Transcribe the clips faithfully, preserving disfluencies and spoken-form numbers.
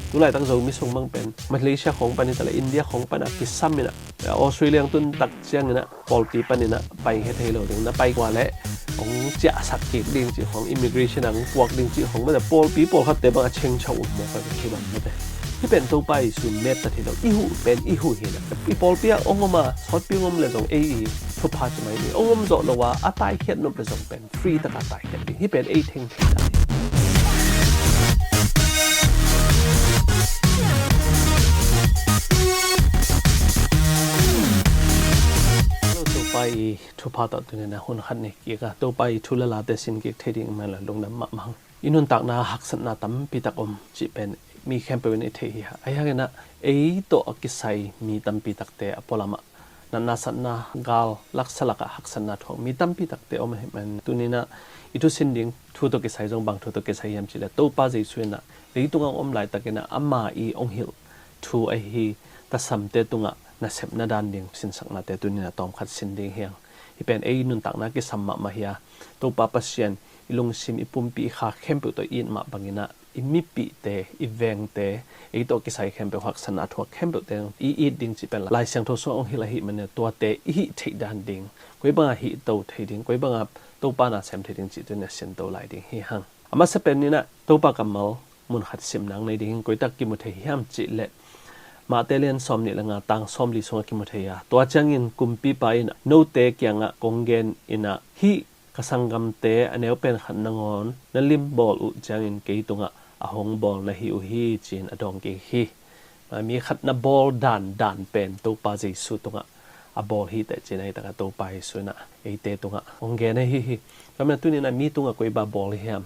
Tulaitak Zomi sung bang pen Malaysia khawng pan hi ta leh India khawng pan a kisam in ah, Australia ang tun tak ciangin ah pawlpi panin ah paikhia thei lo ding, na pai kua leh hong ciahsak kik ding cih khawng, immigration ang puak ding cih khawng, mate pawlpi pawlkhatte bang a chengcha ut mawk a, hi bang mate. Hih pen Topa Jesu metta thei lo, i huh pen i huh hi na. I pawlpi ah hong om a, sawtpi hong om leh zong ei i thupha ci mai ni. Hong om zawh lo a, a taikhiat nop leh zong pen free taka taikhiat ding. Hih pen ei thengtheng a. Hello, Topa i thupha tawh tuni-in ah hun khat nei kik a, Topa i thu le late sin kik thei ding mah la lungdam mahmah. I nuntakna haksatna tampi tak om cih pen mi khempeuh in i thei hi. Ahi hangin ah ei tawh a kisai mi tampi takte a pualam ah natna satna, gal laksa lakah haksatna thuak mi tampi takte om ahih man, tuni-in ah i thusin ding thu tawh kisai zong bang thu tawh kisai hiam cih leh Topa Jesu in ah leitung ah hong om laitakin ah ama i hong hilh thu ahi tasamte tungah nasepna dan ding sinsaknate tuni-in ah tawmkhat sin ding hi hang. Hih pen ei nuntakna kisam mahmah hi a, Topa Pasian i lungsim, i pumpi, i kha khempeuh tawh i it mah bangin ah i mipihte, i vengte, ei tawh kisai khempeuh, haksatna thuak khempeuhte i it ding cih pen Lai Siangtho sungah hong hilh ahih manin ah tuate i hih theih dan ding, koi bangah hih to thei ding, koi bangah Topa na sem thei ding cih tuni-in ah sinto lai ding hi hang. A masa pen in ah Topa kammal mun khat sim nang nei ding hi. Koi tak kimu thei hiam cih leh Matthai lian sawmnih le nga, tang sawmli sungah kimu thei a, tua ciangin kumpipa in note kiangah kong gen in ah, hih ka sanggamte a neu pen khat nangawn na limbawl uh ciangin kei tungah a hong bawl na hi uh hi, ci-in a dawng kik hi. Mi khat na bawl dan dan pen Topa Jesu tungah a bawl hi teh, ci-in ah hi takah Topa Jesu in ah eite tungah hong gen ahi hi. Tua manin ah tuni-in ah mi tungah koi bang bawl hiam,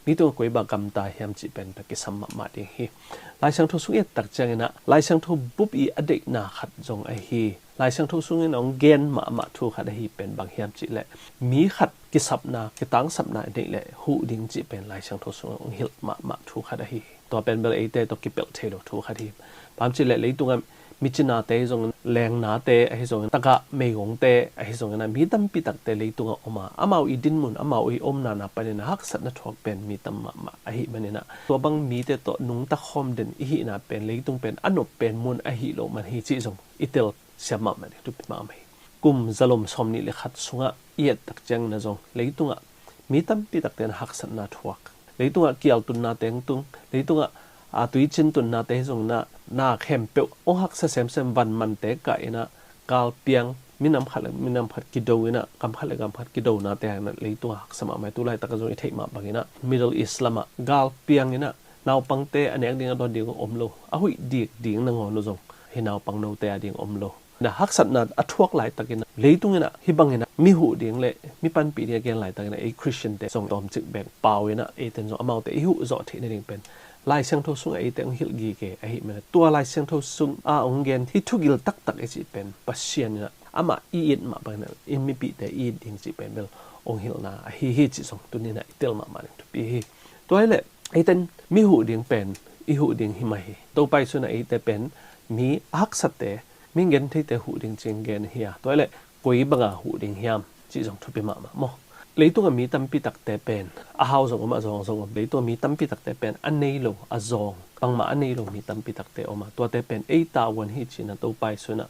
mi tungah koi bang gamta hiam cih pen tua kisam mahmah ding hi. Lai Siangtho sung i et tak ciangin ah Lai Siangtho bup i a deihna khat zong ahi, Lai Siangtho sungin hong gen mahmah thu khat ahi pen bang hiam cih leh mi khat kisapna, kitangsapna a neih leh huh ding cih pen Lai Siangtho sungah hong hilh mahmah thu khat ahi hi. Tua pen bel eite tawh kipelh thei lo thu khat hi. Bang hang hiam cih leh leitungah micinate ahi zongin, lengnate ahi zongin, tagah meigongte ahi zongin ah mi tampi takte leitungah om a, amau i dinmun, amau i omna na panin ah haksatna thuak pen mi tam mahmah ahih manin ah tua bang mite tawh nungta khawm den i hihna pen leitung pen a nop pen mun ahi lo man hi cih zong i tel siam mahmah ding thupi mahmah hi. Kum zalom sawmnih le khat sungah i et tak ciangin ah zong leitungah mi tampi takte in haksatna thuak, leitungah kial tunna teng tung, leitungah a tuicin tunnate hi zongin ah na khempeuh hong haksa semsem, van mante kah in ah gal piang, minam khat le minam khat kido in ah, gam khat le gam khat kidonate in ah leitungah haksa mahmah hi. Tulaitak ah zong i theih mah bangin ah Middle East lamah gal piang in ah naupangte a nek ding a dawn ding om lo, a huih dik ding nangawn uh zong hi, naupang note a ding om lo. Na haksatna a thuak laitakin ah, leitung in ah hih bangin ah mi huh ding le mi panpih ding a gen laitakin ah ei Khristiante zong tawmcik bek pau in ah eite in zong amaute i huh zawh theih nading pen Lai Siangtho sungah eite hong hilh gige ahih manin ah tua Lai Siangtho sungah hong gen hih thugil taktak i cih pen Pasian in ah amah i it mah bangin ah i mipihte i it ding cih pen bel hong hilhna ahi hi cih zong tuni-in ah i tel mahmah ding thupi hi. Tua hi leh eite in mi huh ding pen i huh ding hi mah hi. Topa Jesu in ah eite pen mi a haksate, mi gentheite huh ding ci-in gen hi a, tua hi leh koi banga huh ding hiam cih zong thupi mahmah maw. Leitungah mi tampi takte pen a hau zong om, a zawng zong om. Leitungah mi tampi takte pen a nei lo, a zawng, bangmah a nei lo mi tampi takte om a, tuate pen ei tavuan hi ci-in ah Topa Jesu in ah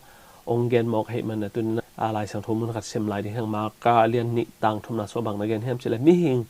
hong gen mawk ahih manin ah tuni-in ah Lai Siangtho mun khat sim lai ding hi hang. Marka lian nih, tang thumna sungah bang na gen hiam cih leh mihing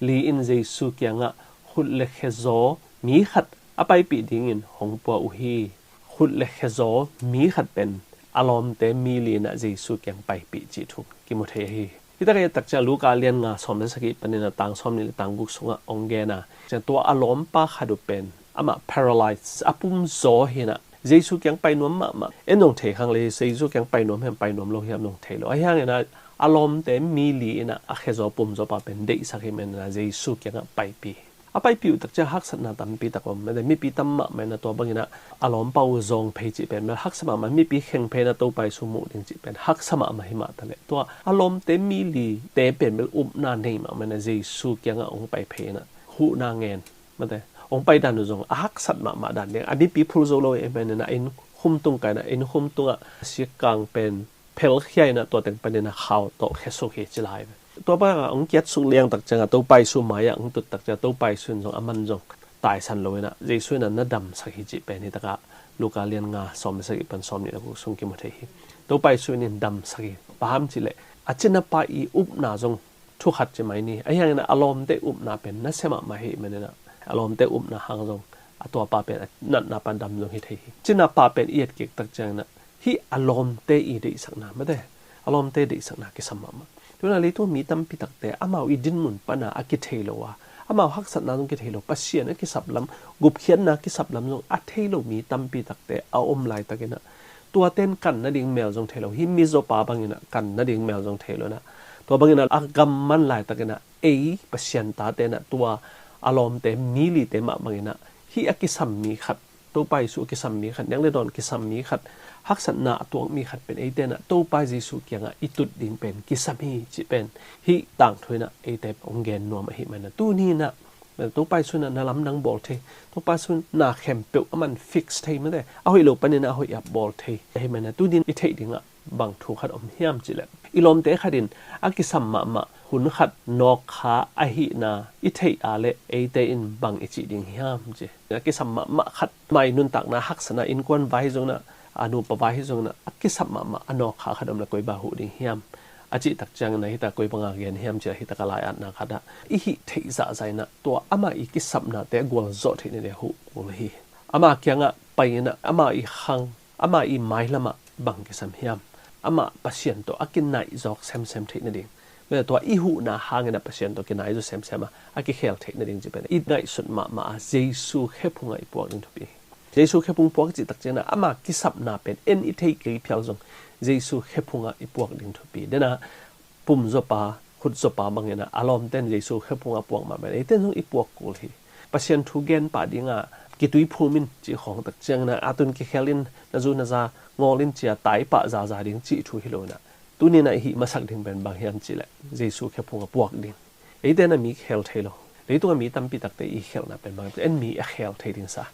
li in Jesu kiangah khut le khezaw mi khat a paipih dingin hong pua uh hi. Khut le khezaw mi khat pen a lawmte mi li in ah Jesu kiang paipih cih thu kimu thei ahi hi. Hih takah i et tak ciang Luka lian nga, sawm le sagih panin ah tang sawmnih le tang guk sungah hong gen a, ciang tua a lawmpa khat uh pen amah paralyze, a pum zaw hi in ah Jesu kiang pai nuam mahmah. En zong thei khang le, Jesu kiang pai nuam hiam, pai nuam lo hiam zong thei lo. Ahi hangin ah a lawmte mi li in ah a khezaw pum zawpa pen deihsak ahih manin ah Jesu kiangah paipih. A paipih uh tak ciang haksatna tampi tak om. Mate, mipi tam mahmah in ah tua bangin ah a lawmpa uh zawng phei cih pen bel haksa mahmah, mipi kheng phei in ah Topa Jesu muh ding cih pen haksa mahmah hi mah ta leh, tua a lawmte mi lite pen bel upna nei mahmah in ah Jesu kiangah hong pai phei in ah huhna ngen. Mate, hong pai dan uh zong a haksat mahmah dan ding. A mipi phul zo lo ahih manin ah inn khum tung kah in ah, inn khum tungah sikkang pen phelkhia in ah tua teng panin ah khau tawh khesuk hi ci lai ve. Tua bangah hong kiatsuk liang tak ciangah Topa Jesu mai-ah hong tut tak ciangah Topa Jesu in zong, aman zong taisan lo inah Jesu inah na damsak hi cih pen hi takah Luka lian nga sawm le sagih pan sawm nih le guk sung kimu thei hi. Topa Jesu in damsak hi. Bang hang hiam cih leh a cinapa i upna zong thu khat ci mai ni. Ahi hangin a lawmte upna pen nasia mahmah ahih manin a lawmte upna hang zong a tuapa pen a natna pan dam zong hi thei hi. Cinapa pen i et kik tak ciangin a hih a lawmte i deihsakna mate, a lawmte deihsakna kisam mahmah. Tuna leitung mi tampi takte amau i dinmun pana a kithei lo a, amau haksatna zong kithei lo, Pasian a kisap lam, gupkhiatna kisap lam zong a thei lo mi tampi takte a om laitakin a tuate in kan nading mel zong thei lo. Hih mi Joppa bangin a kan nading mel zong thei lo inah, tua bangin a a gam man laitakin a ei Pasian tate inah tua a lawmte mi lite mah bangin a hih a kisam mi khat, Topa Jesu a kisam mi khat, niak le dawn kisam mi khat, haksatna a tuak mi khat pen eite inah Topa Jesu kiangah i tut ding pen kisam hi cih pen hih tangthu inah eite hong gen nuam ahih manin a tuni inah Topa Jesu inah na lamdang bawl thei, Topa Jesu inah khempeuh aman fix thei mate, a hoih lo panin a hoih a bawl thei ahih manin a tuni in i theih dingah bang thu khat om hiam cih leh i lawmte khat in a kisam mahmah hun khat nawk kha ahihna i theih a leh eite in bang i cih ding hiam ci. A kisam mahmah khat, ama i nuntakna haksatna, innkuan vai zong inah, a nupa vai hi zong inah a kisam mahmah a nawk kha khat om leh koi bang huh ding hiam a cih tak ciangin a hi takah koi banga gen hiam cih leh hi takah lai-atna khat ah i hih theih zahzah inah tua ama i kisapnate a gualzawh theih nading a huh kul hi. Ama kiangah pai inah ama i khang, ama i mailamah bang kisam hiam, amah Pasian tawh a kinaih zawk semsem theih nading, mate, tua i huhna hangin a Pasian tawh kinaih zawk semsem a a kikhel theih nading cih pen i ngaihsut mahmah a Jesu khephungah i puak ding thupi hi. Jesu khephung puak cih tak ciangin a ama kisapna pen en i thei kei phial zong Jesu khephungah i puak ding thupi. Dena pum zawpa, khut zawpa bangin a a lawmte in Jesu khephungah puak mah pen eite in zong i puak kul hi. Pasian thu gen pah dinga kituiphum in cih khawng tak ciangin a a tun kikhel in, na zu na za ngawl in cia tai pah zaza ding cih thu hi lo inah tuni inah i hih masak ding pen bang hiam cih leh Jesu khephungah puak ding. Eite inah mi khel thei lo. Leitungah mi tampi takte i khelhna pen bang hiam cih leh en mi a khel thei ding sa.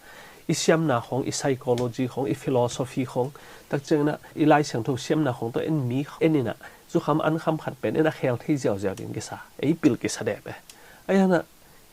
I siamna khawng, i psychology khawng, i philosophy khawng tak ciangin a i Lai Siangtho siamna khawng tawh en mi en inah zukham ankham khat pen en a khel thei ziauziau ding kisa, ei pil kisa dep e. Ahi hangin a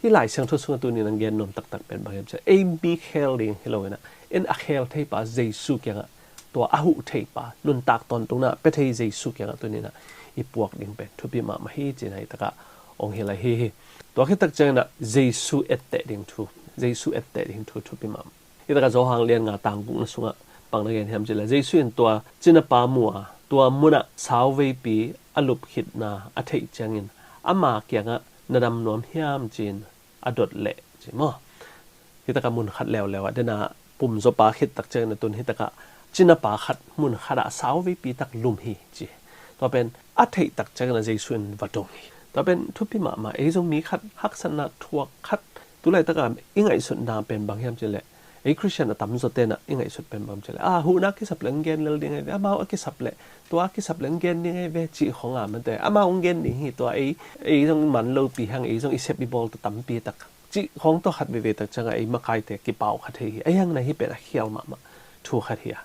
hih Lai Siangtho sungah tuni inah gen nuam taktak pen bang hiam cih leh ei mi khel ding hi lo inah en a khel thei pa Jesu kiangah, tua a huh thei pa, nuntak tawntungna pia thei Jesu kiangah tuni inah i puak ding pen thupi mahmah hi cih inah hi takah hong hilh ahi hi. Tua khit tak ciangin a Jesu etteh ding thu, Jesu etteh ding thu thupi mahmah. Hi takah Johan lian nga tang gukna sungah bang na gen hiam cih leh Jesu in tua cinapa mu a tua munah sauveipi a lup khitna a theih ciangin ama kiangah na dam nuam hiam ci-in a dot leh ci maw. Hi takah mun khat leuleu ah dena pum zawpa khit tak ciangin a tun hi takah cinapa khat mun khat ah sauveipi tak lum hi ci. Tua pen a theih tak ciangin a Jesu in va dong hi. Tua pen thupi mahmah. Ei zong mi khat haksatna thuak khat tu laitakah i ngaihsutna pen bang hiam cih leh ei Khristian a tamzaw tenah i ngaihsut pen bang hiam cih leh a huhna kisap leh hong gen lel ding ahi ve, amau a kisap leh tua a kisap leh hong gen ding ahi ve cih khawng a mate, amau hong gen ding hi, tua ei, ei zong man lopi hang, ei zong i sep i bawl tawh tampi tak cih khawng tawh khat veve tak ciangah ei makaite kipau kha thei hi. Ahi hangin a hih pen a khial mahmah thu khat hi a.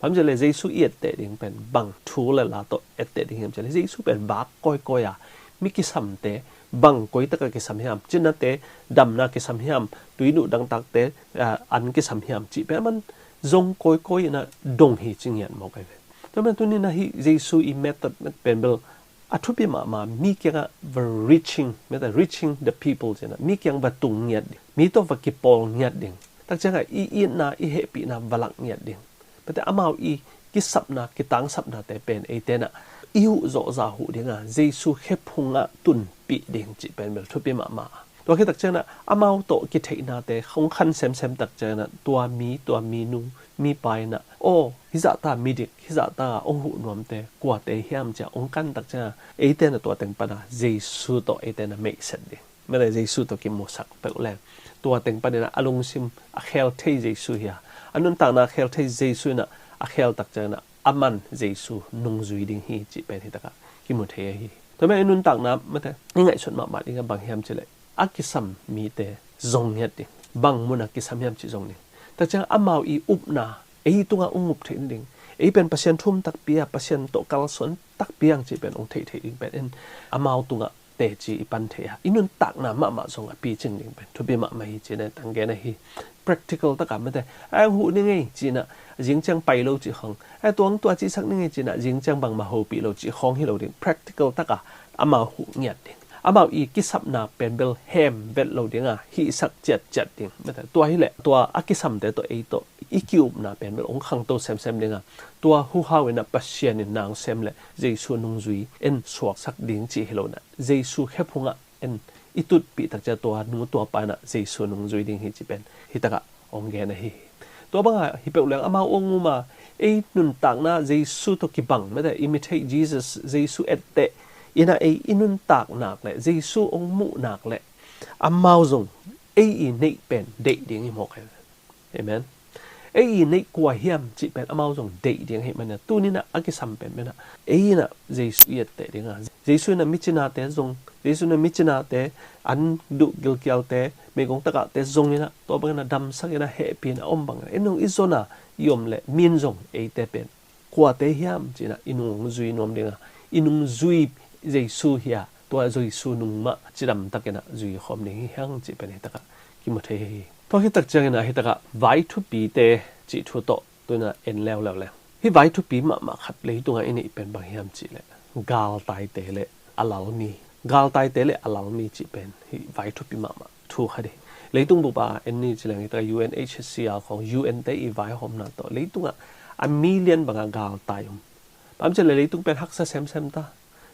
Bang hiam cih leh Jesu i etteh ding pen bang thu le la tawh etteh ding hiam cih leh Jesu pen vak kawikawi a mi kisamte bang koi takah kisam hiam, cinate damna kisam hiam, tuinuh dangtakte, ah, an kisam hiam cih pen aman zong kawikawi inah dong hi ci ngiat mawk ahi ve. Tua man tuni inah hih Jesu i method pen bel a thupi mahmah, mi kiangah va reaching, mete, reaching the people ci inah mi kiang va tung ngiat ding, mi tawh va kipawl ngiat ding, tak ciangah i itna i hehpihna va lak ngiat ding. Mete, amau i kisapna, kitangsapnate pen eite inah i huh zawhzah huh dinga Jesu khephungah tunpih ding cih pen bel thupi mahmah. Tua khit tak ciangin ah amau tawh kitheih nate hong khan semsem tak ciangin ah tua mi, tua minu, mipa in ah, aw, hih zahta midik, hih zahta hong huh nuamte kuate hiam ci-a hong kan tak ciangin ah eite in ah tua teng pan ah Jesu tawh eite in ah meihset ding. Mete, Jesu tawh kimusak peuh leng tua teng panin ah a lungsim a khel thei Jesu hi a, a nuntakna a khel thei Jesu in ah a khel tak ciangin ah aman Jesu nungzui ding hi cih pen hi takah kimu thei ahi hi. Tua manin i nuntakna, mete, i ngaihsut mahmah ding ah bang hiam cih leh a kisam mite zong ngiat ding, bang mun ah kisam hiam cih zong ding. Tak ciang amau i upna ei tungah hong up theih nading, ei pen Pasian thu um takpi a, Pasian tawh kalsuan takpi ang cih pen hong theih theih ding pen in amau tungah teci i pan thei a, i nuntakna mahmah zong a picing ding pen thupi mahmah hi ci-in ah tanggen ahi. Practical takah mate, ai hong huh ni ngei ci-in ah zing ciang pai lo cih khawng, ai tuang tua cihsak ni ngei ci-in ah zing ciang bangmah hopih lo cih khawng hi lo ding. Practical takah amau huh ngiat ding, amau i kisapna pen bel hem vet lo ding a, hihsak ciatciat ding. Mate, tua hileh tua a kisamte tawh ei tawh i ki-upna pen bel hong khangto semsem ding a, tua huhau in ah Pasian in nang sem le Jesu nungzui en suaksak ding cih hi lo in ah, Jesu khephungah en i tutpih tak ciang tua nu tua pa in ah Jesu nungzui ding hi ci pen hi takah hong gen ahi hi. Tua bangah hi peuh leng amau hong um a, ei nuntakna Jesu tawh kibang mate, imitate Jesus, Jesu etteh in ah ei i nuntak nak le Jesu hong muh nak le amau zong ei i neih pen deih ding hi mawk hi. Amen. Ei i neih kua hiam cih pen amau zong deih ding ahih manin ah, tuni in ah a kisam pen pen ah ei in ah Jesu i etteh ding a, Jesu in ah micinate zong, Jesu in ah micinate, an duh gilkialte, meigong tagahte zong in ah, tua bangin ah damsak in ah hehpih in ah om bangin ah en zong i zon a i om le min zong eite pen kuate hiam ci-in ah i nung zui nuam ding a, i nung zui Jesu hi a, tua Jesu nung mah cidam takin ah zui khawm ding hi hang cih pen hi takah kimu thei hi. Tua hi tak ciangin ah hi takah vai thupite cih thu tawh tu-in ah en leuleu leng, hih vai thupi mahmah khat leitungah i neih pen bang hiam cih leh galtaite le a lalmi, galtaite le a lalmi cih pen hih vai thupi mahmah thu khat hi. Leitung bup ah en ni ci leng hi takah U N H C R khawng U N te i vaihawmna tawh leitungah a million bangah galtai om. Bang hiam cih leh leitung pen haksa semsem ta.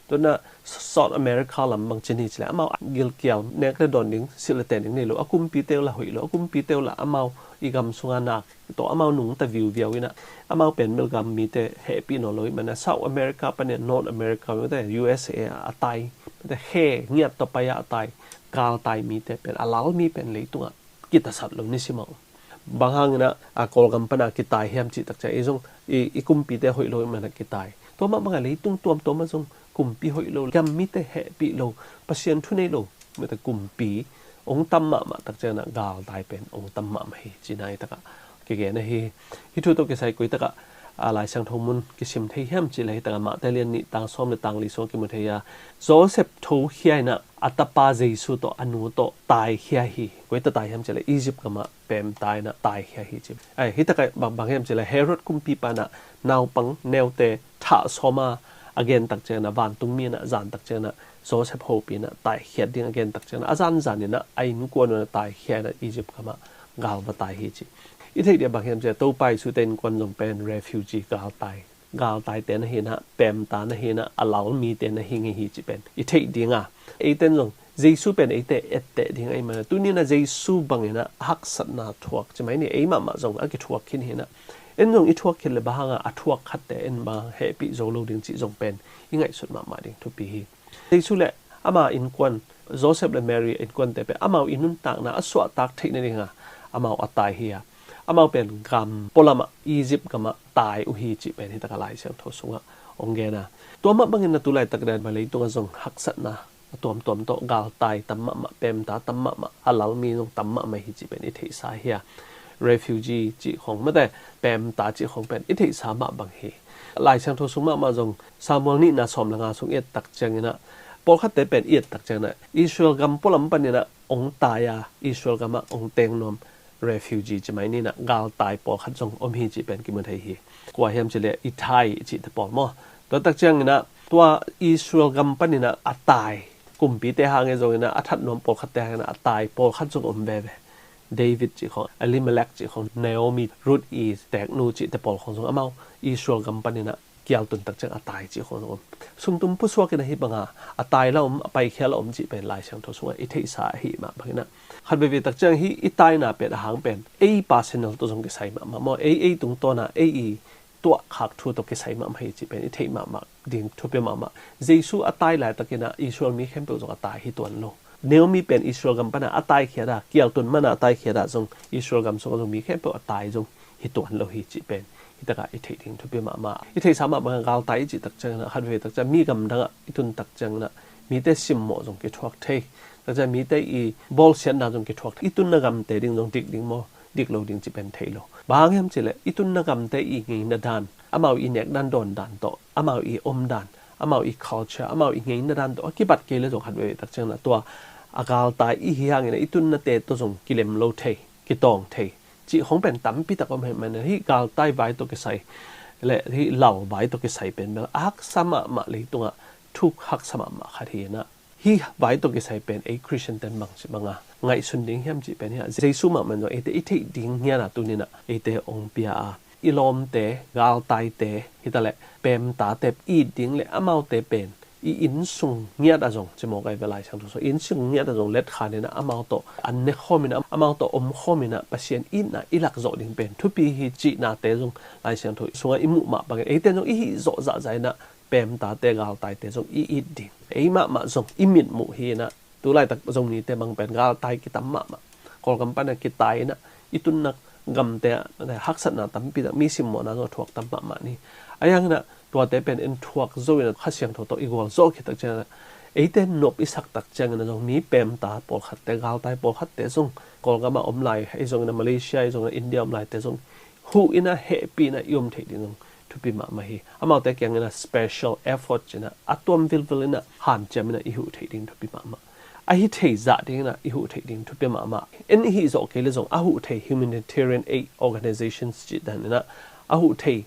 Tu-in ah South America lam bang ci ni ci leh amau gilkial nek le dawn ding, silh le ten ding nei lo, a kumpite uh la hoih lo, a kumpite uh la amau i gam sungah nak tawh amau nungta viuviau in ah, amau pen bel gam mite hehpih nawn lo ahih manin ah South America panin North America mite U S A a tai mite khe ngiat tawh pai a tai, galtai mite pen a lalmi pen leitungah kitasat lo nisim a om. Bang hangin ah a Kawlgam pan a kitai hiam cih tak ciang ei zong i, i kumpite hoih lo ahih manin ah kitai. Tua mah bangah leitung tuamtuam ah zong kumpi hoih lo, gam mite hehpih lo, Pasian thu nei lo mite kumpi hong tam mahmah tak ciangin ah galtai pen hong tam mahmah hi cih na hi takah kigen ahi hi. Hih thu tawh kisai koi takah a Lai Siangtho mun kisim thei hiam cih leh hi takah Mate lian nih tang sawm le tang li sungah kimu thei a, Joseph thokhia in ah a tapa Jesu tawh a nu tawh taikhia hi. Koi ta tai hiam cih leh Egypt gamah pemta in ah taikhia hi ci. Ai, hi takah bang, bang hiam cih leh Herod kumpipa in ah naupang neute thah sawm a, a gen tak ciangin ah vantung mi in ah zan tak ciangin ah Joseph hopih in ah taikhiat ding a gen tak ciangin ah a zanzan in ah a innkuan un ah taikhia in ah Egypt gamah gal va tai hi ci. I theih ding bang hiam cih leh Topa Jesu te innkuan zong pen refugee galtai, galtaite na hi in ah, pemta na hi in ah, a lalmite na hi ngei hi cih pen i theih ding a, eite in zong Jesu pen eite etteh ding ahih manin ah tuni in ah Jesu bangin ah haksatna thuak ci mai ni, ei mahmah zong a kithuak khin hi in ah, en zong i thuak khin le bang hangah a thuak khatte en bang hang hehpih zo lo ding cih zong pen i ngaihsut mahmah ding thupi hi. Jesu le ama innkuan, Joseph le Mary innkuante pen amau i nuntakna a suahtak theih nading a amau a tai hi a, amau pen gam pualam ah Egypt gamah tai uh hi cih pen hi takah Lai Siangtho sungah hong gen a. Tua mah bangin ah tu laitak dan mah leitungah zong haksatna a tuamtuam tawh galtai tam mahmah, pemta tam mahmah, a lalmi zong tam mahmah hi cih pen i theihsa hi a. Refugee cih khawng mate, pemta cih khawng pen i theihsa mah bang hi. Lai Siangtho sung mahmah zong Samuel nihna sawm le nga sung i et tak ciangin ah, pawlkhatte pen i et tak ciangin ah Israel gam pualam panin ah hong tai a, Israel gamah hong teng nuam refugee ci mai ni in ah galtai pawlkhat zong om hi cih pen kimu thei hi. Kua hiam cih leh Ittai i cihte pawl maw. Tua tak ciangin ah tua Israel gam panin ah a tai, kumpite hangin zongin ah a that nuam pawlkhatte hangin ah a tai pawlkhat zong om veve. David cih khawng, Elimelek cih khawng, Naomi, Ruth i teknu cihte pawl khawng zong amau Israel gam panin ah kial tun tak ciang a tai cih khawng zong om. Sungtum pusuak in ah hih banga a tai la om, a paikhia la om cih pen Lai Siangtho sungah i theihsa ahih mah bangin ah, khat veivei tak ciang hih i taina pen a hang pen ei personal tawh zong kisai mahmah maw, ei ei tungtawn ah ei i tuahkhak thu tawh kisai mahmah hi cih pen i theih mahmah ding thupi mahmah. Jesu a tai laitakin ah Israel mi khempeuh zong a tai hi tuan lo. Naomi pen Israel gam pan ah a taikhiat a, kial tun man ah a taikhiat ah zong Israel gam sungah zong mi khempeuh a tai zong hi tuan lo hi cih pen hi takah i theih ding thupi mahmah. I theihsa mah bangah galtai i cih tak ciangin ah, khat vei tak ciang mi gamdang ah i tun tak ciangin ah mite simmawh zong kithuak thei, tak ciang mite i bawlsiatna zong kithuak thei, i tunna gamte ding zong dik ding maw, dik lo ding cih pen thei lo. Bang hang hiam cih leh i tunna gamte i ngeina dan, amau i nek dan dawn dan tawh amau i om dan, amau i culture, amau i ngeina dan tawh a kibat kei le zong khat veve tak ciangin ah tua a galtai i hi hangin ah i tunnate tawh zong kilem lo thei, kitawng thei cih khong pen tampi tak om hi. Manin ah hih galtai vai tawh kisai le hih lau vai tawh kisai pen bel a haksa mahmah, leitungah thu haksa mahmah khat hi in ah, hih vai tawh kisai pen ei Khristian ten bangci banga ngaihsun ding hiam cih pen hi a, Jesu mahmah in zong eite i theih ding hi a, tuni in ah eite hong pia a, i lawmte, galtaite hi ta leh peemtate i it ding le amaute pen i innsung ngiat ah zong, ci mawk ahi ve, Lai Siangtho sung, i innsung ngiat ah zong letkhan in ah amau tawh an ne khawm in ah, amau tawh om khawm in ah Pasian itna i lak zawh ding pen thupi hi cihnate zong Lai Siangtho sungah i muh mah bangin eite in zong i hih zawh zahzah in ah peemtate, galtaite zong i it ding. Ei mahmah zong i mitmuh hi in ah, tu laitak Zomite bang pen galtai kitam mahmah. Kawlgam pan ah kitai in ah i tunna gamte ah haksatna tampi tak, mi simmawhna zong a thuak tam mahmah ni. Ahi hangin ah tuate pen en thuak zo in ah Kha Siangtho tawh i gualzawh khit tak ciangin ah, eite nuam i sak tak ciangin ah zong mi peemta pawlkhatte, galtai pawlkhatte zong, Kawlgam ah om lai ahi zongin ah, Malaysia ahi zongin ah, India om laite zong huh in ah, hehpih in ah i om theih ding zong thupi mahmah hi. Amaute kiangin ah special effort ci in ah, a tuam vilvil in ah hanciam in ah i huh theih ding thupi mahmah. A hi thei zah ding in ah i huh theih ding thupi mahmah. En i hih zawh kei le zong a huh thei humanitarian aid organizations cih dan in ah a huh thei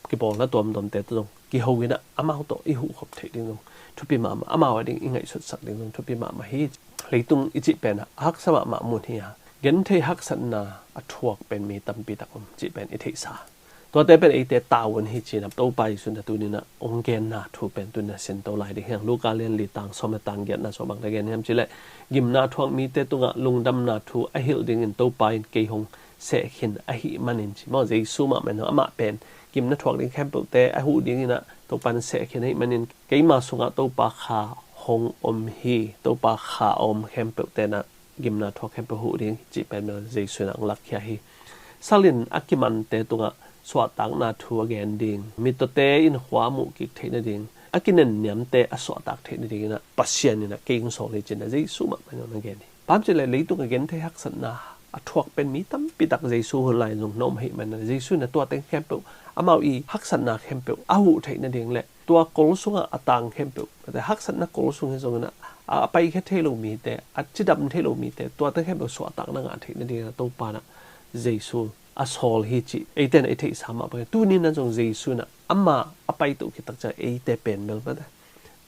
kipawlna tuamtuamte tawh zong kiho in ah amau tawh i huh khop theih ding zong thupi mahmah. Amau a ding i ngaihsutsak ding zong thupi mahmah hi. Leitung i cih pen ah a haksa mahmah mun hi a, genthei haksatna a thuak pen mi tampi tak om cih pen i theihsa. Tuate pen eite tavuan hi ci in ah Topa Jesu in ah tuni in ah hong genna thu pen tuni in ah sinto lai ding hi hang. Luka lian li tang sawm le tang giatna sung bang na gen hiam cih leh, gimna thuak mite tungah lungdamna thu a hilh dingin Topa in kei hong seh khin ahih manin, ci maw. Jesu mahmah in ah amah pen gimna thuak ding khempeuhte a huh ding in ah Topa in seh khin ahih manin, keima sungah Topa Kha hong om hi. Topa Kha a om khempeuhte in ah gimna thuak khempeuh huh ding cih pen bel Jesu in ah hong lakkhia hi. Sal in a kimante tungah suahtakna thu a gen ding, mittawte in khua a muh kik theih nading, a kinenniamte a suahtak theih nading in ah Pasian in ah kei hong sawl hi ci in ah Jesu mahmah in ah hong gen hi. Bang hang hiam cih leh leitung a genthei haksatna a thuak pen mi tampi tak Jesu hun lai zong na om ahih manin ah Jesu in ah tua teng khempeuh, amau i haksatna khempeuh a huh theih nading le tua kol sungah a tang khempeuh, haksatna kol sung hi zongin ah a, a paikhia thei lo mite, a cidam thei lo mite, tuate khempeuh suahtakna ngah theih nading in ah Topa in ah Jesu a sawl hi cih eite in ah i theihsa mah bangin, tuni in ah zong Jesu in ah ama a paito khit tak ciang eite pen bel mate,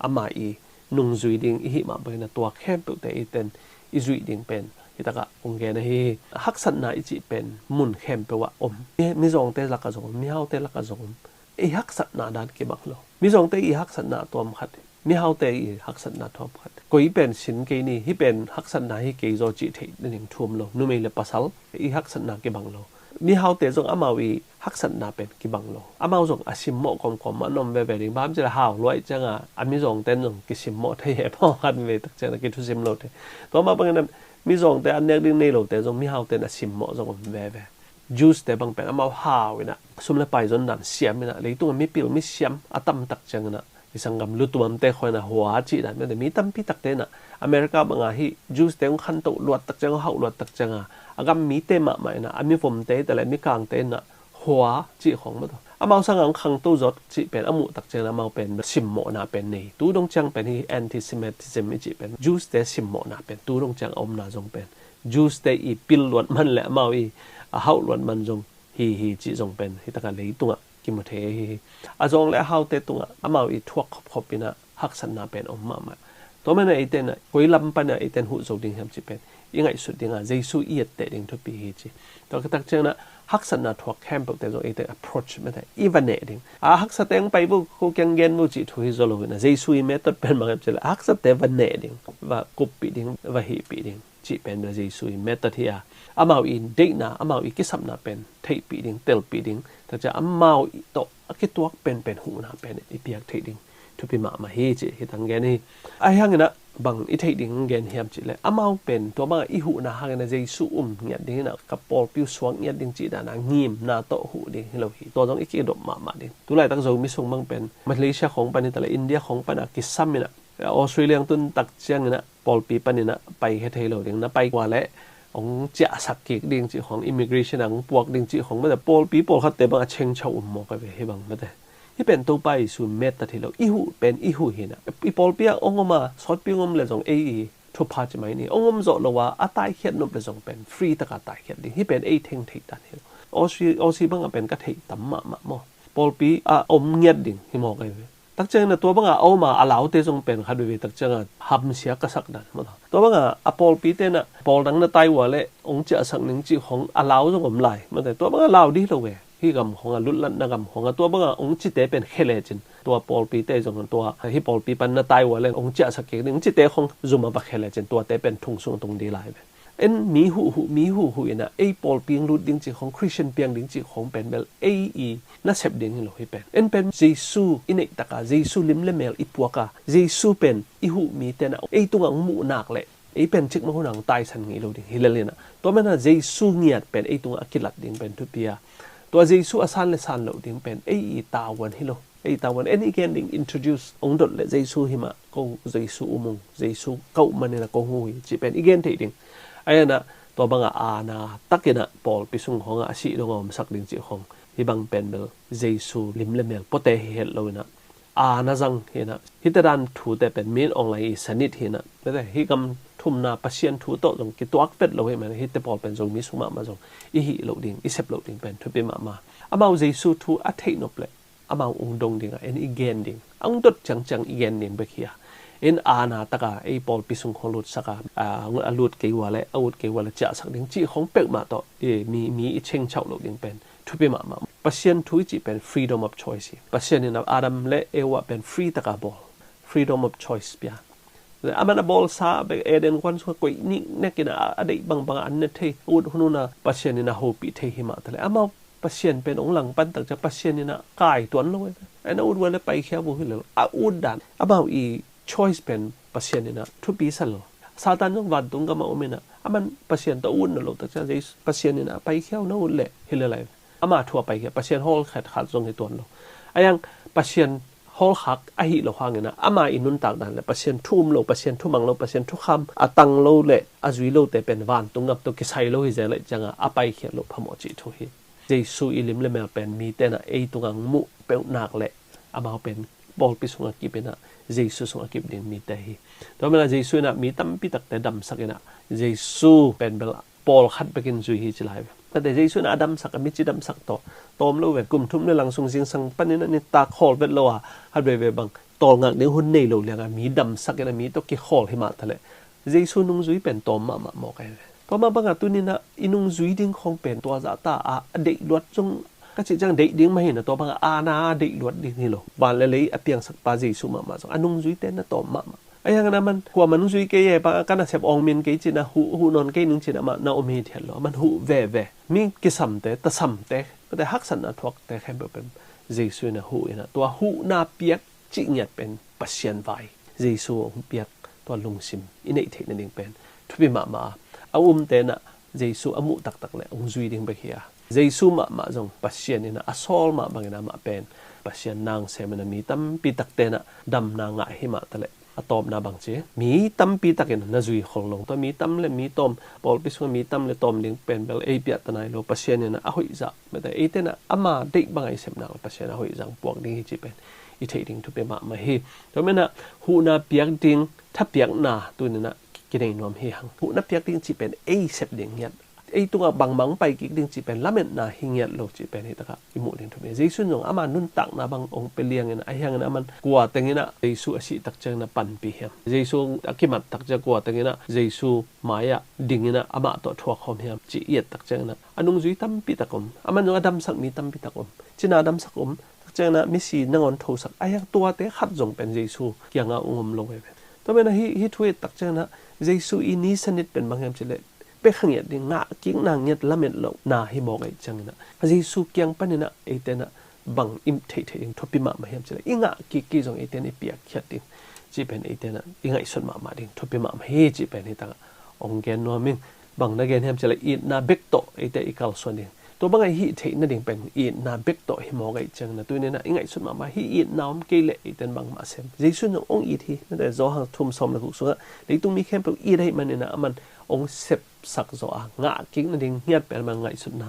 ama i nungzui ding i hih mah bangin ah tua khempeuhte eite in i zuih ding pen hi takah hong gen ahi hi. Haksatna i cih pen mun khempeuh ah om. Mi, mizawngte lakah zong om, mihaute lakah zong om. I haksatna dan kibang lo. Mizawngte i haksatna tuam khat, mihaute i haksatna tuam khat. Koi pen sin kei ni, hih pen haksatna hi kei zaw cih theih nading thu om lo. Numei le pasal i haksatna kibang lo. Mihaute zong amau i haksatna pen kibang lo. Amau zong a simmawh kawmkawm an om veve ding. Bang hang hiam cih leh hau luai ciangin a mizawngte in zong kisimmawh thei hi, pawlkhat veve tak ciangin a kithusim lo thei. Tua mah bangin a mizawngte an nek ding nei lote zong mihaute in a simmawh zong om veve. Jews te bang pen amau hau in a, sum le pai zon dan siam in a, leitung a mipil misiam a tam tak ciangin a, i sanggam lutuamte khawng in a hua cih dan mete, mi tampi takte in a, America bang a hih Jews te hong khantoh luat tak ciang, hong hauh luat tak ciang a, a gam mite mahmah in a, a mivomte hi ta leh mikangte in a hua cih khawng mah tawh, amau sang a hong khangto zawk cih pen a muh tak ciangin a, amau pen simmawhna pen nei. Tu dong ciang pen hih anti-Semitism i cih pen, Jews te simmawhna pen tu dong ciang a omna zong pen Jews te i pil luat man le amau i a hauh luat man zong hi hi cih zong pen hi tak a leitung ah kimu thei ahi hi. A zawng le a haute tungah amau i thuak khopkhop in a haksatna pen om mahmah. Tua manin a eite in a koi lam pan a eite in huh zo ding hiam cih pen i ngaihsut ding a, Jesu i etteh ding thupi hi ci. Tua khit tak ciangin a haksatna thuak khempeuhte zong eite in approach mete, i va neh ding. A haksate hong pai vo, ko kiang gen vo cih thu hi zaw lo in a, Jesu i method pen bang hiam cih leh a haksate va neh ding, va kuppih ding, va hihpih ding cih pen bel Jesu i method hi a, amau i deihna, amau i kisapna pen theihpih ding, telpih ding, tak ciang amau i tawh a kituak penpen huhna pen i piak theih ding thupi mahmah hi cih hi tang gen hi. Ahi hangin a bang i theih ding gen hiam cih leh, amau pen tua bang a i huhna hangin a Jesu um ngiat ding in a, ka pawlpi uh suak ngiat ding cih dan a ngimna tawh huh ding hi lo hi. Tua zong i kidop mahmah ding. Tu laitak Zomi sung bang pen Malaysia khawng pan hi ta leh India khawng pan a kisam in a, Australia hong tun tak ciangin a pawlpi panin a paikhia thei lo ding, na pai kua leh hong ciahsak kik ding cih khawng, immigration a hong puak ding cih khawng mete, pawlpi pawlkhatte bang a chengchau um mawk a ve hi bang mete. Hih pen Topa Jesu mettat hi lo, i huh pen i huh hi na. I pawlpi ah ong om a, sawtpi ong om le zong ei i thupha ci mai ni. Ong om zawh lo a, a taikhiat nop le zong pen free taka taikhiat ding. Hih pen ei theng theih dan hi lo. Aussie, Aussie bangah pen ka theih tam mahmah maw. Pawlpi ah om ngiat ding hi mawk ei ve. Takciangin a tua bangah a om a, a laute zong pen khat veve takciangah hamsia ka sak dan maw. Tua bangah a pawlpi tenah pawl dang na tai ua le ong ciahsak ning cih khong a lau zong om lai. Mate tua bangah lau dih lo ve. Hih gam khong a lutlatna gam khong a tua bangah ong cite pen khe lecin tua pawlpi te zong tua hih pawlpi pan na tai ua le ong ciahsak kik ning cite khong zum a va khe lecin tuate pen thung sung tung dih lai ve. En mi huhhuh, mi huhhuh inah ei pawlpi lut ding cih khong, Khristian piang ding cih khong pen bel ei i nasep ding hi lo hi pen. En pen Jesu i neih taka, Jesu lim le mel i puaka, Jesu pen i huh mi tenah ei tungah ong muh nak leh ei pen cikmah hunah ong taisan ngei lo ding hi lel inah. Tua menah Jesu ngiat pen ei tungah a kilat ding pen thupi a, tua Jesu a san le san loh ding pen ei i tavuan hi lo. Ei tavuan en i gen ding, introduce ong dot le Jesu himah ko Jesu um ung, Jesu ka uh maninah ko hu hi cih pen i gen theih ding. Ai anah tua bangah aana takinah pawlpi sung khongah a sih dongah omsak ding cih khong. Hih bang pen bel Jesu lim le mel puate hi het lo inah aana zang hinah. Hihte dan thute pen min online i sanit hinah. Mate hih gam thumna Pasian thu tawh zong kituak vet lo hi mah hihte pawl pen Zomi sung mahmah zong i hih loh ding, i sep loh ding pen thupi mahmah. Amau Jesu thu a theih nop le amau ung dong dingah en i gen ding, a ung dot ciangciang i gen ding bek hi a. En aana taka ei pawlpi sung khong lutsaka a lut kei ua le a ut kei ua le ciahsak ding cih khong peuhmah tawh mi, mi i chengchauh loh ding pen thupi mahmah. Pasian thu i cih pen freedom of choice hi. Pasian in Adam le Eva pen free taka bawl, freedom of choice pia. Aman a bawlsa bek Eden huan sungah koih niknek in a deih bangbang a an ne thei, a ut hunhun a Pasian in a hopih thei hi mah taleh amau Pasian pen ong langpan takcia Pasian in a kai tuan lo. Ai na ut vua le paikhia vua hi lo a ut dan amau i choice pen Pasian in a thupi sa lo. Satan zong vantung gam a om in a aman Pasian tawh a ut na lo takcia Pasian in a paikhia uh na ut leh hi le lai. Ama thu a paikhia Pasian hawlkhat khat zong hi tuan lo. Aiang Pasian hawlkhak ahi lo hangin a ama i nuntak dan le Pasian thu um lo, Pasian thu mang lo, Pasian thukham a tang lo le a zui lote pen vantung gam tawh kisai lo hi zel le cianga a paikhiat lo phamawh cih thu hi. Jesu i lim le mel pen mi tenah ei tungang muh peuhnak le amau pen pawlpi sungah kip inah Jesu sungah kip ding mite hi. Tua menah Jesu inah mi tampi takte damsak inah Jesu pen bel pawlkhat bekin zui hi ci lai ve. Tate Jesu in a damsak a mici damsak tawh tawm lo ve. Kum thum le lang sung zingsang panin a nitak khawl vet lo a khat veve bang tawlngak ding hun nei lo lianga mi damsak in a mi tawh kikhawl hi mah taleh Jesu nungzui pen tawm mahmah mawk ahi ve. Tua mah bangah tuninah i nungzui ding khawng pen tua zahta a a deih luat zong ka cih ciang deih ding mah hinah tua bangah aana a deih luat ding hi lo. Van le lei a piangsakpa Jesu mahmah zong a nungzuite na tawm mahmah. Ahi hangin aman kuaman zui kei e bang a ka nasep awng min kei cin a huh, huh nawn kei ning cin amah na om hi thiat lo. Aman huh veve. Mi kisamte, tasamte, kate haksatna thuakte khempeuh pen Jesu in a huh in a tua huhna piak cih ngiat pen Pasian vai. Jesu hong piak tua lungsim i neih theih nading pen thupi mahmah a. A umte in a Jesu a muh taktak le hong zui ding bek hi a. Jesu mahmah zong Pasian in a a sawl mah bangin amah pen Pasian nang sem in a mi tampi takte in a damna ngah hi mah taleh a tawpna bang ci mi tampi takin na zui khol lo. Tua mi tam le mi tawm pawlpi sungah mi tam le tawm ding pen bel ei piahta nai lo. Pasian in a hoih zah mete eite in a ama deih bang a i sepnak le Pasian a hoih zah puak ding hi ci pen i theih ding thupi mahmah hi. Tua men a huhna piak ding thapiakna tunin a kinei nuam hi hang. Huhna piak ding cih pen ei sep ding ngiat, ei tungah bangmah hong pai kik ding cih pen lametna hi ngiat lo cih pen hi takah i muh ding thupi. Jesu in zong ama nuntakna bang hong pia liangin a hiangin aman kua tengin a Jesu a sih takciangin a panpih hiam? Jesu a kimat takciang kua tengin a Jesu mai-ah dingin a amah tawh thuak khawm hiam cih i et takciangin a a nungzui tampi tak om. Aman zong a damsak mi tampi tak om. Cina damsak om. Takciangin a misi nangawn thosak a hiang tuate khat zong pen Jesu kiangah hong om lo ve. Tua men a hih, hih thu i et takciangin a Jesu i nisanit pen bang hiam cih leh pekha ngiat ding ngah kikna ngiat lamet lohna hi mawk ahih ciangin a Jesu kiang panin a eite in a bang i theih theih ding thupi mahmah hiam cih leh i ngah kik kik zong eite in i piakkhiat ding cih pen eite in a i ngaihsut mahmah ding thupi mahmah hi cih pen hi takah hong gen nuam ing. Bang na gen hiam cih leh itna bek tawh eite i kalsuan ding. Tua bangah i hih theih nading pen itna bek tawh hi mawk ahih ciangin a tunin a i ngaihsut mahmah hih itna om kei leh eite in bangmah sem. Jesu in zong hong it hi. Nate Johan thum sawm le guk sungah leitung mi khempeuh it ahih manin a aman hong sepsak zaw a ngah kik nading ngiat pen aman ngaihsutna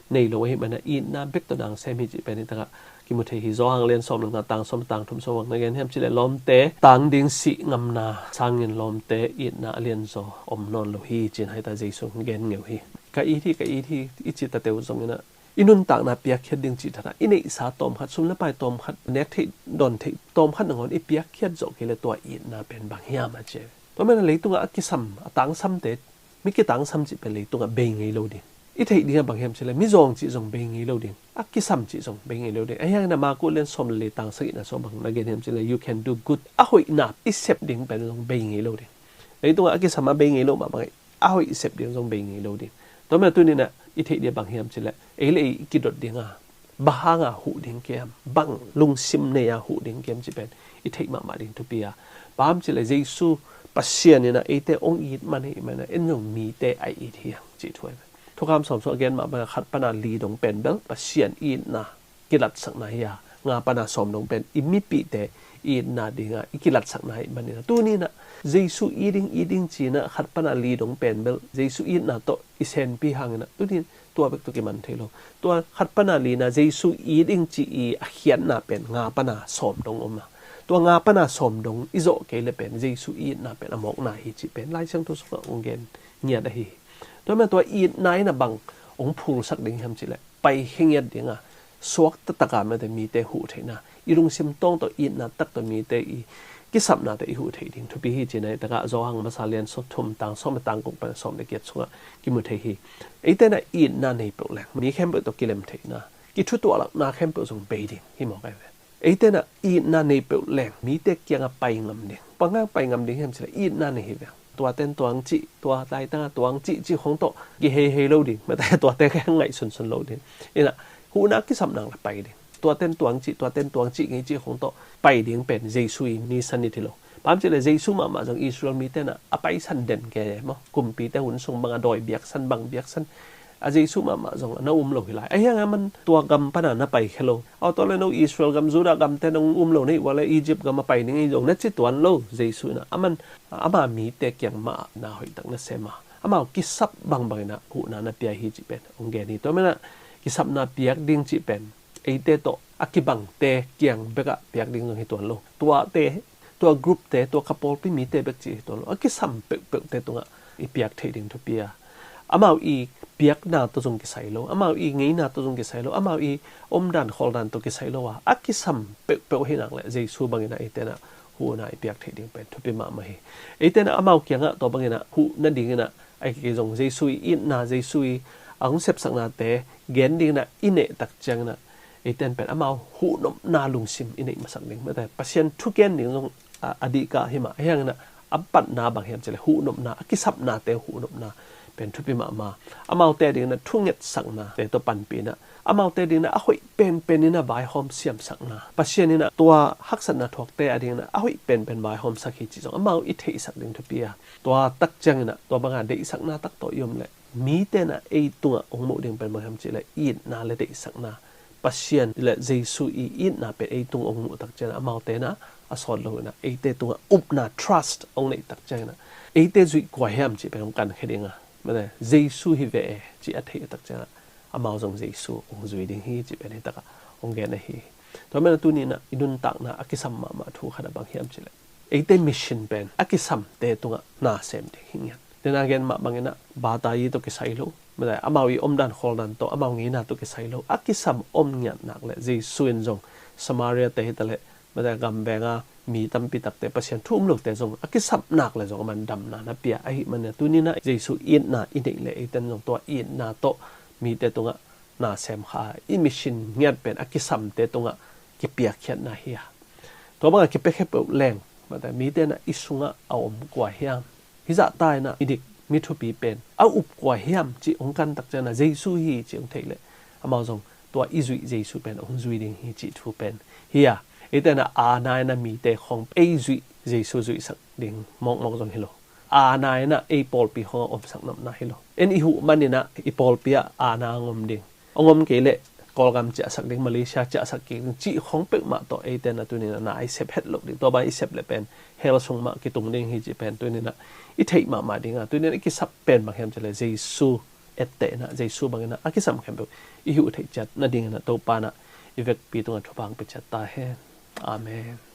nei lo ahih manin itna bek tawh nang sem hi cih pen hi takah kimu thei hi. Johan lian sawm le nga tang sawm tang thum sawm bang na gen hiam cih leh lawmte tang ding sih ngamna sangin lawmte itna a lianzaw om nawn lo hi ci-in hi ta Jesu gen ngeu hi. Ka it hi, ka it hi i cih tate uh zongin ah i nuntakna piakkhiat ding cih thadah i neihsa tawmkhat, sum le pai tawmkhat, nek theih dawn theih tawmkhat nangawn i piakkhiat zawh kei leh tua itna pen bang hiam a ci. Tua manin leitungah a kisam, a tangsamte, mi kitangsam cih pen leitungah bei ngei lo ding. I theih dingah bang hiam cih leh mizawng cih zong bei ngei lo ding, a kisam cih zong bei ngei lo ding. Ahi hangin ah Marku lian sawm le li tang sagihna sung bang na gen hiam cih leh you can do good, a hoihna i sep ding pen zong bei ngei lo ding. Leitungah a kisam a bei ngei lo mah bangin a hoih i sep ding zong bei ngei lo ding. Tua manin tuni-in ah i theih ding bang hiam cih leh ei le ei i kidot ding a, bang hanga huh ding kiam, bang lungsim nei a huh ding kiam cih pen i theih mahmah ding thupi a. Bang hiam cih leh Jesu Pasian in ah eite hong it man ahih manin ah en zong mite a it hi hang cih thu ahi ve. Thukham sawm sung a gen mah bangin ah khat pana li dong pen bel Pasian itna kilatsakna hi a, nga pana sawm dong pen i mipihte itna dinga i kilatsakna ahih manin ah tuni-in ah Jesu it ding, it ding ci-in ah khat pana li dong pen bel Jesu itna tawh i senpi hangin ah tuni-in tua bek tawh kiman thei lo. Tua khat pana lina Jesu it ding ci i a khiatna pen nga pana sawm dong om a, tua nga pana sawm dong i zawh kei leh pen Jesu itna pen a mawkna hi cih pen Lai Siangtho sungah hong gen ngiat ahi hi. Tua manin tua itna in ah bang hong phulsak ding hiam cih leh paikhia ngiat ding a, suakta taka mite, mite huh theihna, i lungsim tawng tawh itna tak tawh mite i kisapnate i huh theih ding thupi hi ci-in ah hi takah Johan masa lian sawm thum tang sawm le tang guk pan sawm le giat sungah kimu thei hi. Eite in ah itna nei peuh leng mi khempeuh tawh kilem theihna, kithutuahlakna khempeuh zong bei ding hi mawk ahi ve. Eite in ah itna nei peuh leng mite kiangah pai ngam ding. Bang hang pai ngam ding hiam cih leh itna nei hi ve. Tuate in tua hong cih, tua laitangah tua hong cih cih khong tawh kiheihei lo ding. Mate tuate khong ngaihsunsun lo ding. In ah huhna a kisap nak leh pai ding. Tuate in tua hong cih, tuate in tua hong cih ngei cih khong tawh pai ding pen Jesu i nisan it hi lo. Bang hiam cih leh Jesu mahmah zong Israel mite in ah a paisan den kei maw. Kumpite hun sung bang a dawi biaksan, bang biaksan a Jesu mahmah zong a na um lo hi lai. Ahi hangin aman tua gam pana na paikhia lo. Aw tua leh no Israel gam, Judah gamte nong um lo na hih uh leh Egypt gam a pai ning ei zong na ci tuan lo. Jesu in ah aman ama mite kiang mah ah na hoihtak na sem a, amau kisap bangbang in ah huhna na pia hi cih pen hong gen hi. Tua manin ah kisapna piak ding cih pen eite tawh a kibangte kiang bekah piak ding zong hi tuan lo. Tuate, tua groupte, tua ka pawlpi mite bek cih hi tuan lo. A kisam peuhpeuhte tungah i piak theih ding thupi a, amau i piakna tawh zong kisai lo, amau i ngeina tawh zong kisai lo, amau i omdan khawldan tawh kisai lo a, a kisam peuhpeuh ahih nak leh Jesu bangin ah eite in ah huhna i piak theih ding pen thupi mahmah hi. Eite in ah amau kiangah tua bangin ah huh nadingin ah a kizong Jesu i itna, Jesu i a hong sepsaknate gen dingin ah i neh tak ciangin ah eite in pen amau huhnopna lungsim i neih masak ding. Mate Pasian thu gen ding zong a, a dihkah hi mah. Ahi hangin ah a patna bang hiam cih leh huhnopna, a kisapnate huhnopna pen thupi mahmah. Amaute dingin ah thungetsaknate tawh panpih in ah amaute dingin ah a hoih penpen in ah vaihawm siamsakna, Pasian in ah tua haksatna thuakte a dingin ah a hoih penpen vaihawmsak hi cih zong amau i theihsak ding thupi a, tua tak ciangin ah tua banga deihsakna tak tawh i om leh mite in ah ei tungah hong muh ding pen bang hiam cih leh itna le deihsakna, Pasian le Jesu i itna pen ei tungah hong muh tak ciangin ah amaute in ah a sawt lo in ah eite tungah upna, trust hong neih tak ciangin ah eite zuih kua hiam cih pen hong kankhia ding a, mate Jesu hi ve e cih a theih tak ciangin ah amau zong Jesu hong zui ding hi cih pen hi takah hong gen ahi hi. Tua manin ah tuni in ah i nuntakna a kisam mahmah thu khat ah bang hiam cih leh eite mission pen a kisamte tungah na sem ding hi ngiat. Tua na gen mah bangin ah batayi tawh kisai lo, mate amau i omdan khawldan tawh, amau ngeina tawh kisai lo, a kisam om ngiat nak leh Jesu in zong Samaria-te hi ta leh, mate gam venga mi tampi takte, Pasian thu um lote zong a kisap nak leh zong aman damna na pia ahih manin ah tuni in ah Jesu itna i neih leh eite in zong tua itna tawh mite tungah na sem kha a, i mission ngiat pen a kisamte tungah kipiakkhiatna hi a. Tua bangah kipiakhia peuh leng, mate mite in ah i sungah a om kua hiam? Hih zahta in ah midik mithupi pen a up kua hiam cih hong kan tak ciangin ah Jesu hi cih hong theih leh amau zong tua i zuih Jesu pen hong zui ding hi cih thu pen hi a. Eite in ah aana in ah mite khawng ei zuih Jesu zuihsak ding mawkmawk zong hi lo. Aana in ah ei pawlpi khawng a omsak nopna hi lo. En i huh manin ah i pawlpi ah aana hong om ding, hong om kei leh Kawlgam ciahsak ding, Malaysia ciahsak kik ding cih khawng peuhmah tawh eite in ah tuni in ah na i sep het loh ding. Tua bang i sep leh pen hell sung mah kitung ding hi cih pen tuni in ah i theih mahmah ding a, tuni in ah i kisap pen bang hiam cih leh Jesu etteh in ah Jesu bangin ah a kisam khempeuh i huh theih ciat nadingin ah Topa in ah i vekpi tungah thupha hong pia ciat ta hen. Amen.